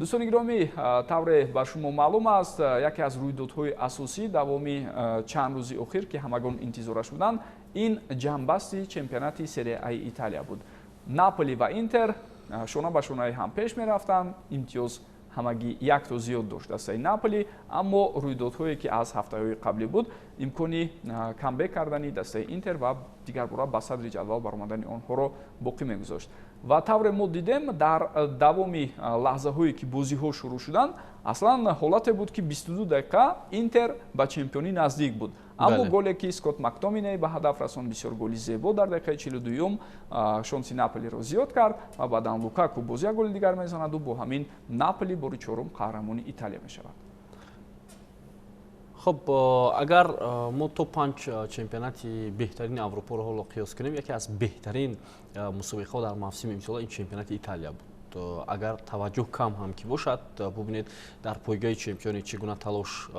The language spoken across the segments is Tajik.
Дӯстони гиромӣ, тавре ба шумо маълум аст, яке аз рӯйдодҳои асосӣ давоми чанд рӯзи охир, ки ҳамагон интизораш буданд, ин ҷамъбасти чемпионати Серия Аи Италия буд. Наполи ва Интер шона ба шонаи ҳам пеш мерафтанд, имтиёз ҳамагӣ якто зиёд дошт дастаи Наполи, аммо рӯйдодҳое, ки аз ҳафтаҳои қаблӣ буд, имкони камбек кардани дастаи Интер ва дигарбора ба садри ҷадвал баромадани онҳоро боқӣ мегузошт. Ва тавре мо дидем, дар давоми лаҳзаҳое, ки бозиҳо шурӯъ шуданд, аслан ҳолате буд, ки 22 дақиқа Интер ба чемпионӣ наздик буд. Аммо голе, ки Скотт Мактоминей ба ҳадаф расонд, бисёр голи зебо дар дақиқаи 42-юм, шонси Наполиро зиёд кард ва баъдан Лукаку боз як голи дигар мезанаду бо ҳамин Наполи бори чорум қаҳрамони Италия мешавад. Хуб, агар мо то 5 чемпионати беҳтарини Аврупоро ҳоло қиёс кунем, яке аз беҳтарин мусобиқаҳо дар мавсими имсола ин чемпионати Италия буд. Агар таваҷҷӯҳ кам ҳам ки бошад, бубинед, дар пойгоҳи чемпионӣ чӣ гуна талош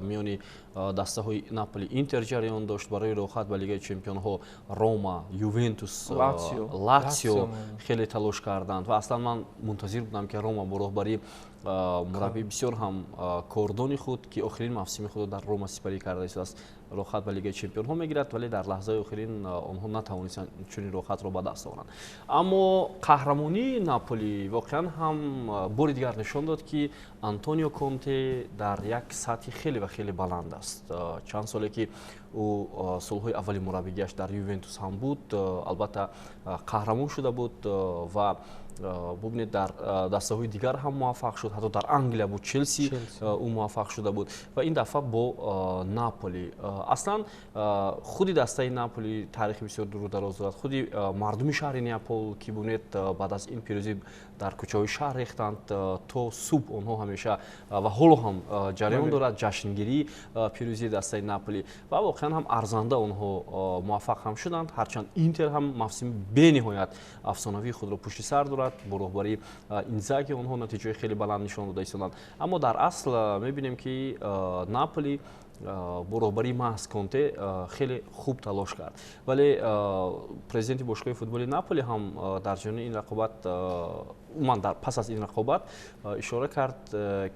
миёни дастаҳои Наполи, Интер ҷараён дошт. Барои роҳхат ба Лигаи чемпионҳо Рома, Ювентус, Латсио хеле талош карданд ва аслан ман мунтазир будам, ки Рома бо роҳбарии мураббии бисёр ҳам кордони худ, ки охирин мавсими худро дар Рома сипарӣ карда истодааст, роҳхат ба Лигаи чемпионҳо мегирад, вале дар лаҳзаи охирин онҳо натавонистанд чунин роҳхатро ба даст оваранд. Аммо қаҳрамонии Наполи воқеан ҳам бори дигар нишон дод, ки Антонио Конте дар як сатҳи хеле ва хеле баланд аст. Чанд соле ки ӯ солҳои аввали мураббигиаш дар Ювентус ҳам буд, албатта қаҳрамон шуда буд ва бубинед, дар дастаҳои дигар ҳам муваффақ шуд, ҳатто дар Англия бо Челси ӯ муваффақ шуда буд ва ин дафъа бо Наполи. Аслан худи дастаи Наполи таърихи бисёр дуру дароз дорад. Худи мардуми шаҳри Неапол, ки бубинед, баъд аз ин пирӯзӣ дар кӯчаҳои шаҳр рехтанд то субҳ, онҳо ҳамеша ва ҳоло ҳам ҷараён дорад ҷашнгирии пирӯзии дастаи Наполи ва воқеан ҳам арзанда онҳо муваффақ ҳам шуданд. Ҳарчанд Интер ҳам мавсими бениҳоят афсонавии худро пушти сар дорад, бо роҳбарии Инзаги онҳо натиҷаҳои хеле баланд нишон дода истоданд, аммо дар асл мебинем, ки Наполи бо роҳбарии маҳз Конте хеле хуб талош кард. Вале президенти бошгоҳи футболи Наполи ҳам дар ҷараёни ин рақобат, умуман дар пас аз ин рақобат, ишора кард,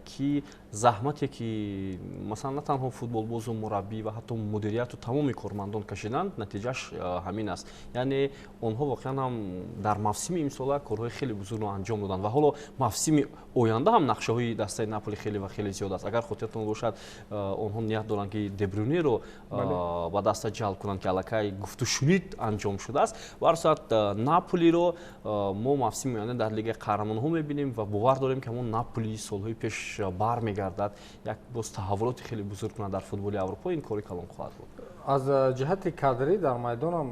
ки заҳмате, ки масалан на танҳо футболбозу мураббӣ ва ҳатто мудирияту тамоми кормандон кашиданд, натиҷааш ҳамин аст. Яъне онҳо воқеан ҳам дар мавсими имсола корҳои хеле бузургро анҷом доданд ва ҳоло мавсими оянда ҳам нақшаҳои дастаи Наполи хеле ва хеле зиёд аст. Агар хотиртон бошад, онҳо ният доранд, ки Дебрюнеро ба даста ҷалб кунанд, ки аллакай гуфтушунид анҷом шудааст. Ба ҳар сурат, Наполиро мо мавсими оянда дар Лигаи қаҳрамонҳо мебинем ва бовар дорем, ки ҳамон Наполи солҳои пеш бармегардад, як боз таҳаввулоти хеле бузург кунад дар футболи Аврупо. Ин кори калон хоҳад буд. Аз ҷиҳати кадрӣ дар майдонам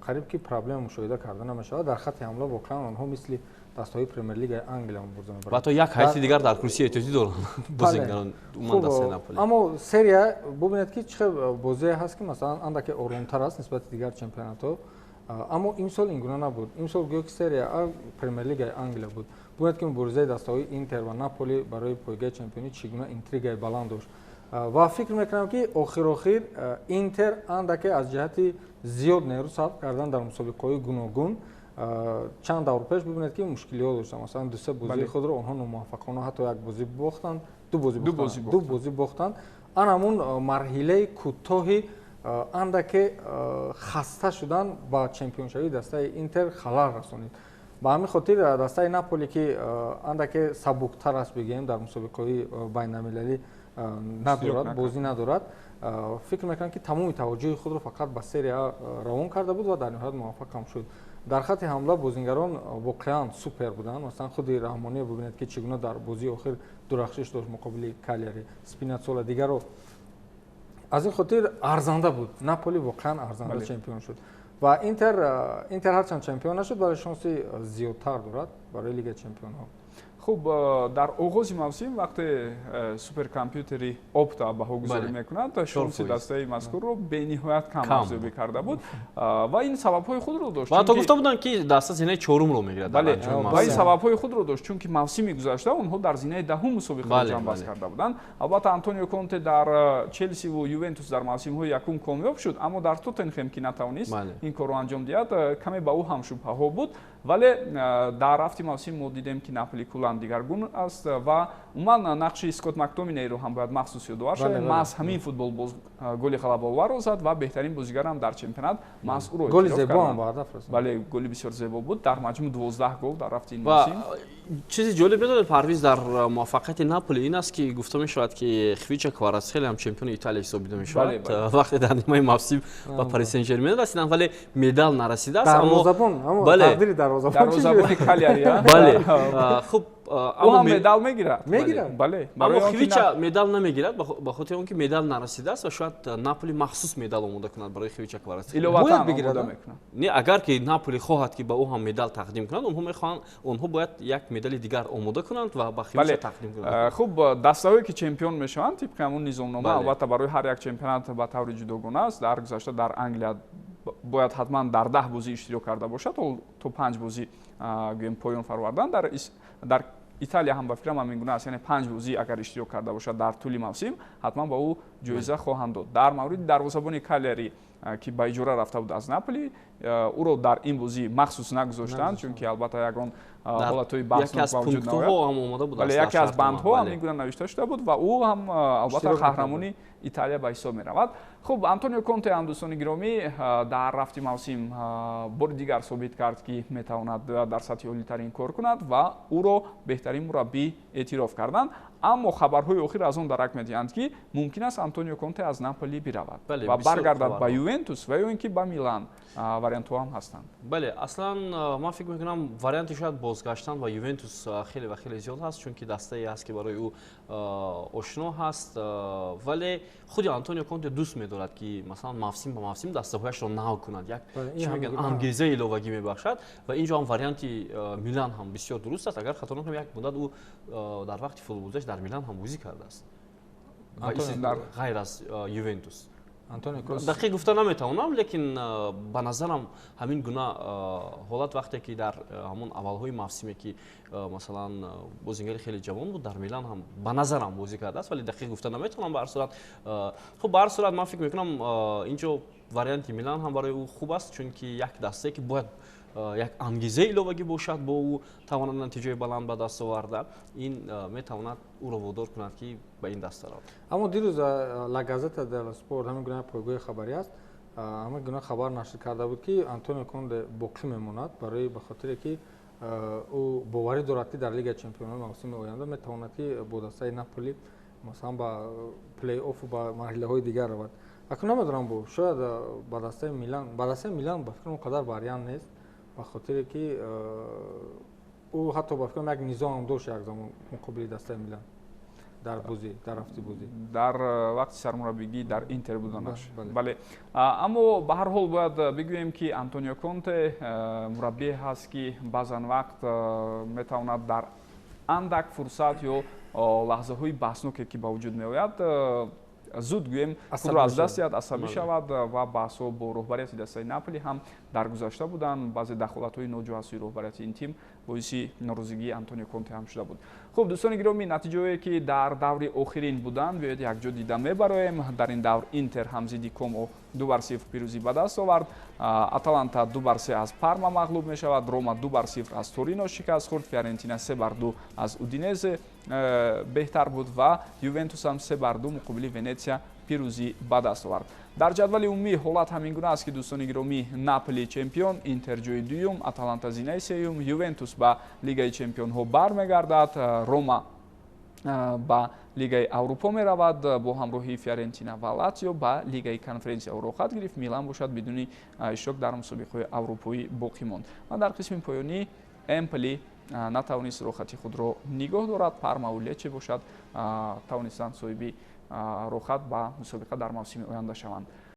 қариб ки проблема мушоҳида карда намешавад. Дар хатти ҳамла воқеан онҳо мисли дастаҳои Премер-лигаи Англия мубориза мебаранд. Ва ҳатто як ҳайати дигар дар курсии эҳтиётӣ доранд бозигарон умуман дастаи Наполи. Аммо Серия, бубинед, ки чӣ хел бозие ҳаст, ки масалан андаке оромтар аст нисбати дигар чемпионатҳо, аммо имсол ин гуна набуд. Имсол гӯё ки Серия А Премер-лигаи Англия буд. Бубинед, ки муборизаи дастаҳои Интер ва Наполи барои пойгоҳи чемпионӣ чӣ гуна интригаи баланд дошт. Ва фикр мекунам, ки охир-охир Интер андаке аз ҷиҳати зиёд нерӯ сарф кардан дар мусобиқаҳои гуногун, чанд давр пеш бубинед, ки мушкилиҳо доштанд. Масалан, дусе бозии худро онҳо номуваффақона, ҳатто як бозӣ бохтанд, ду бозӣ, ду бозӣ бохтанд. Ан ҳамун марҳилаи кӯтоҳи андаке хаста шудан ба чемпионшавии дастаи Интер халал расонид. Ба ҳамин хотир дастаи Наполи, ки андаке сабуктар аст, бигӯем, дар мусобиқаҳои байналмилалӣ надорад, бозӣ надорад, фикр мекунам, ки тамоми таваҷҷӯҳи худро фақат ба Серия равон карда буд ва дар ниҳоят муваффақ ҳам шуд. Дар хатти ҳамла бозингарон воқеан супер буданд. Масалан, худи Раҳмония, бубинед, ки чӣ гуна дар бозии охир дурахшиш дошт муқобили Калияри, Спинатсола, дигаро. Аз ин хотир арзанда буд, Наполи воқеан арзанда чемпион шуд ва Интер ҳарчанд чемпион нашуд, вале шонси зиёдтар дорад барои Лигаи чемпионҳо. Хуб, дар оғози мавсим, вақте суперкомпютери Опта баҳогузорӣ мекунад, шонси дастаи мазкурро бениҳоят кам арзёбӣ карда буд ва ин сабабҳои худро дошт. Ва ҳатто гуфта буданд, ки даста зинаи чорумро мегирад. Бале, ва ин сабабҳои худро дошт, чунки мавсими гузашта онҳо дар зинаи 10-ум мусобиқаро ҷамъбаст карда буданд. Албатта, Антонио Конте дар Челсиву Ювентус дар мавсимҳои якум комёб шуд, аммо дар Тоттенхем, ки натавонист ин корро анҷом диҳад, каме ба ӯ ҳам шубҳаҳо буд. Вале дар рафти мавсим мо дидем, ки Наполи куллан дигаргун аст ва умуман нақши Скотт Мактоминейро ҳам бояд махсус ёдовар шавем. Маҳз ҳамин футболбоз голи ғалабаоварро зад ва беҳтарин бозигарам дар чемпионат маҳз ӯро голи зебо ҳам ба ҳадаф расонд. Бале, голи бисёр зебо буд. Дар маҷмӯъ 12 гол дар рафти ин мавсим. Чизи ҷолиб медонед, Парвиз, дар муваффақияти Наполи ин аст, ки гуфта мешавад, ки Хвича Кварацхелия ҳам чемпиони Италия ҳисобида мешавад. Вақте дар нимаи мавсим ба Пари Сен Жермен расиданд, вале медал нарасидааст. Дарвозабон, тақдири дарвозабони Калиари. Бале, хуб. Аммо медал мегирад. Мегирад. Бале. Аммо Хвича медал намегирад, ба хотири он ки медал нарасидааст ва шояд Наполи махсус медал омода кунад барои Хвича Кварацхелия. Иловатан омода мекунад. Не, агар ки Наполи хоҳад, ки ба ӯ ҳам медал тақдим кунад, онҳо мехоҳанд, онҳо бояд як медали дигар омода кунанд ва ба Хвича тақдим кунанд. Хуб, дастаҳое ки чемпион мешаванд, тибқи ҳамон низомнома, албатта барои ҳар як чемпионат ба таври ҷудогона аст. Дар гузашта дар Англия бояд ҳатман дар 10 бозӣ иштирок карда бошад, то 5 бозӣ гӯем поён фаровардан. Дар Италия ҳам ба фикрам ҳамин гуна аст, яъне 5 бозӣ агар иштирок карда бошад дар тӯли мавсим, ҳатман ба ӯ ҷоиза хоҳанд дод. Дар мавриди дарвозабони Калиари, ки ба иҷора рафта буд аз Наполи, ӯро дар ин бозӣ махсус нагузоштанд, чунки албатта ягон ҳолатҳои баҳснок ба вуҷуд наояд. Бале, яке аз бандҳо ҳам ин гуна навишта шуда буд ва ӯ ҳам албатта қаҳрамони Италия ба ҳисоб меравад. Хуб, Антонио Конте ҳам, дӯстони гиромӣ, дар рафти мавсим бори дигар собит кард, ки метавонад дар сатҳи олитарин кор кунад ва ӯро беҳтарин мураббӣ эътироф карданд. Аммо хабарҳои охир аз он дарак медиҳанд, ки мумкин аст Антонио Конте аз Наполи биравад ва баргардад ба Ювентус ва ё ин ки ба Милан. Вариантҳо ҳам ҳастанд. Бале, аслан ман фикр мекунам, варианти шояд бозгаштан ба Ювентус хеле ва хеле зиёд ҳаст, чунки дастае ҳаст, ки барои ӯ ошно ҳаст, вале худи Антонио Конте дӯст медорад, ки масалан мавсим ба мавсим дастаҳояшро нав кунад, як чӣ мегӯянд, ангезаи иловагӣ мебахшад ва инҷо ҳам варианти Милан ҳам бисёр дуруст аст. Агар хато накунам, як муддат ӯ дар вақти футболбозиаш дар Милан ҳам бозӣ кардааст, ғайр аз Ювентус. Дақиқ гуфта наметавонам, лекин ба назарам ҳамин гуна ҳолат, вақте ки дар ҳамон аввалҳои мавсиме, ки масалан бозингари хеле ҷавон буд, дар Милан ҳам ба назарам бозӣ кардааст, вале дақиқ гуфта наметавонам. Ба ҳар сурат, хуб, ба ҳар сурат ман фикр мекунам, инҷо варианти Милан ҳам барои ӯ хуб аст, чунки як дастае, ки бояд як ангезаи иловагӣ бошад, бо ӯ тавонад натиҷаи баланд ба даст оварда, ин метавонад ӯро водор кунад, ки ба ин даста равад. Аммо дирӯз Ла Газета делла Спорт, ҳамин гуна пойгоҳи хабарӣ аст, ҳамин гуна хабар нашр карда буд, ки Антонио Конте боқӣ мемонад, барои ба хотире ки ӯ боварӣ дорад, ки дар Лигаи чемпионон мавсими оянда метавонад, ки бо дастаи Наполи масалан ба плей-оффу ба марҳилаҳои дигар равад. Акнун намедонам, бо шояд ба дастаи Милан, ба дастаи Милан ба фикрам он қадар вариант нест, ба хотире ки ӯ ҳатто ба фикрам як низом дошт як замон муқобили дастаи Милан дар бозӣ, дар рафти бозӣ, дар вақти сармураббигӣ дар Интер буданаш. Бале, аммо ба ҳар ҳол бояд бигӯем, ки Антонио Конте мураббие ҳаст, ки баъзан вақт метавонад дар андак фурсат ё лаҳзаҳои баҳсноке, ки ба вуҷуд меояд, зуд гӯем худро аз даст диҳад, асабӣ шавад ва баҳсҳо бо роҳбарияти дастаи Наполи ҳам дар гузашта буданд. Баъзе дахолатҳои ноҷо аз сӯи роҳбарияти ин тим боиси норозигии Антонио Конте ҳам шуда буд. Хуб, дӯстони гиромӣ, натиҷаҳое, ки дар даври охирин буданд, биёед якҷо дида мебароем. Дар ин давр Интер ҳам зидди Комо 2-0 пирӯзӣ ба даст овард, Аталанта 2-3 аз Парма мағлуб мешавад, Рома 2-0 аз Торино шикаст хӯрд, Фиорентина 3-2 аз Удинезе беҳтар буд ва Ювентус ҳам 3-2 муқобили Венетсия пирӯзӣ ба даст овард. Дар ҷадвали умумӣ ҳолат ҳамин гуна аст, ки, дӯстони гиромӣ, Наполи чемпион, Интер ҷои дуюм, Аталанта зинаи сеюм, Ювентус ба Лигаи чемпионҳо бармегардад, Рома ба Лигаи Аврупо меравад бо ҳамроҳии Фиорентина ва Латсио ба Лигаи конференсияҳо роҳхат гирифт. Милан бошад, бидуни иштирок дар мусобиқаҳои аврупоӣ боқӣ монд ва дар қисми поёнӣ Эмполи натавонист роҳхати худро нигоҳ дорад. Пармаву Лече бошад, тавонистанд соҳиби роҳхат ба мусобиқа дар мавсими оянда шаванд.